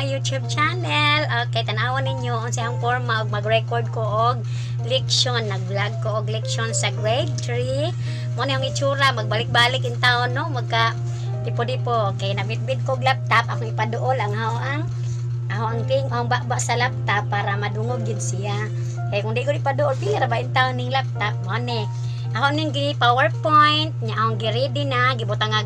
my YouTube channel. Okay, tan-awon ninyo unsa ang forma og mag-record ko og leksyon, nag-vlog ko og leksyon sa grade 3. Mo na yung itsura, magbalik-balik in taon, no, magka tipo-tipo. Okay, nabitbit ko og laptop, akong ipaduol ang ang ting ang baba sa laptop para madungog gid siya. Kay kung di ko ipaduol, pila ra ba in taon ning laptop mo ni. Ako ning gi PowerPoint, nya akong gi-ready na, gibutang ag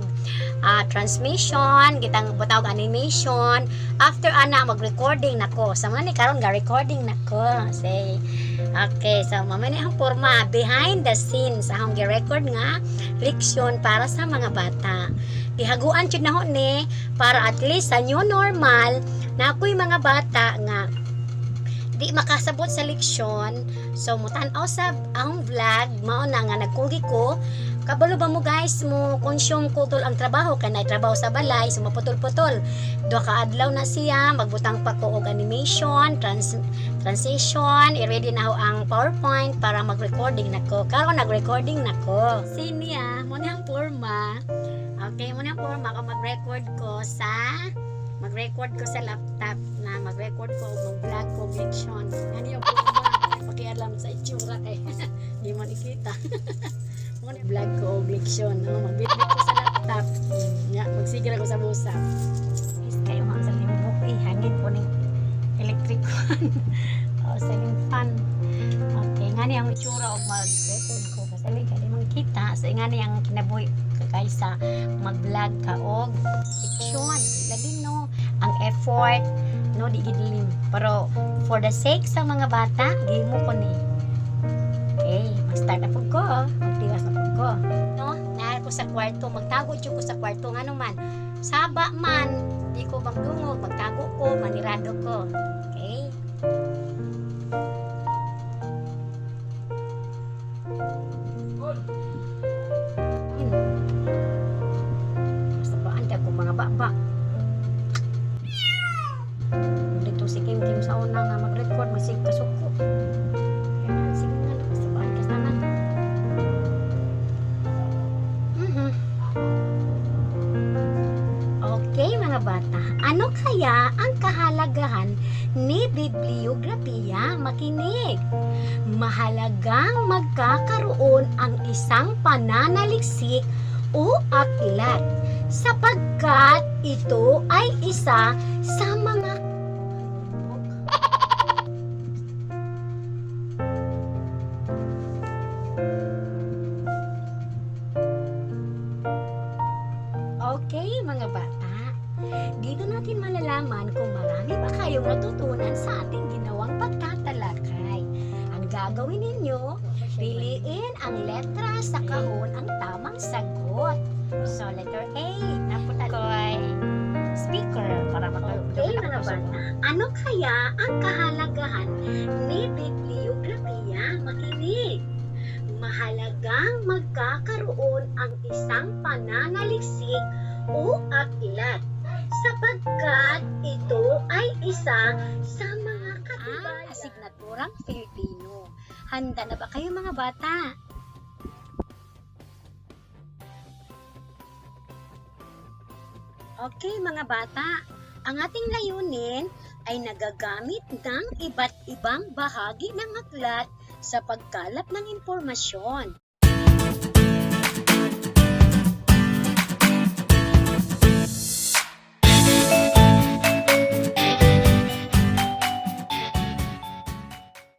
transmission, gitang butang og animation. After ana, mag-recording nako. Sa mga ni karon ga recording nako. Say, okay, so mao ni ang porma behind the scenes akong gi-record nga leksyon para sa mga bata. Gihaguan jud naho ni para at least sa new normal na ako'y mga bata nga di makasabot sa leksyon. So, mutan-aw sa akong vlog, mao na nga nagkugi ko. Kabalo ba mo, guys, mo consume ko tol ang trabaho kay nay trabaho sa balay, so maputol-putol. Duha ka adlaw na siya, magbutang pa ko og animation, transition, i-ready na ho ang PowerPoint para mag-recording na ko. Karon nag-recording na ko. Sinya, mo na ang forma. Okay, mo na ang forma ko mag-record ko sa laptop na mag-record ko mag-vlog ko og leksyon. Ano yung forma? Pakialam sa itsura kay di mo nikita. Mo ni vlog ko og leksyon, no? Magbitbit ko sa laptop. Nya, magsigil ako sa busa. Is kayo ang sa limbok eh, hangin po ning electric fan. O, ceiling fan. Okay, nga ni ang itsura og mag-record ko kasi kay di man kita. So nga ni ang kinabuhi kaysa mag-vlog ka og leksyon. Labi, no, ang effort, no, di gid lim. Pero for the sake sa mga bata, gihimo ko ni. Okay, mag-start na pud ko. Magtiwas na pud ko. No, naa ko sa kwarto, magtago jud ko sa kwarto ngano man. Saba man, di ko magdungog, magtago ko, manirado ko. Okay? Yun. Basta pa anda ko mga baba. Dito si Kim Kim sa una nga mag-record, masig kasuko. Kaya na, sige nga, basta paan ka tanan. Okay, mga bata, ano kaya ang kahalagahan ni bibliografiya? Makinig. Mahalagang magkakaroon ang isang pananaliksik o aklat sapagkat ito ay isa sa mga. Okay, mga bata. Dito natin malalaman kung marami ba kayong natutunan sa ating ginawang pagtatalakay. Ang gagawin ninyo, piliin ang letra sa kahon ang tamang sagot. So, letter A. Napot ko ay speaker para maka Okay, mga bata. Ano kaya ang kahalagahan ni bibliografiya? Makinig. Mahalagang magkakaroon ang isang pananaliksik o aklat sapagkat ito ay isa sa mga katibayan. Asignaturang Filipino. Handa na ba kayo, mga bata? Okay, mga bata, ang ating layunin ay nagagamit ng iba't ibang bahagi ng aklat sa pagkalap ng impormasyon.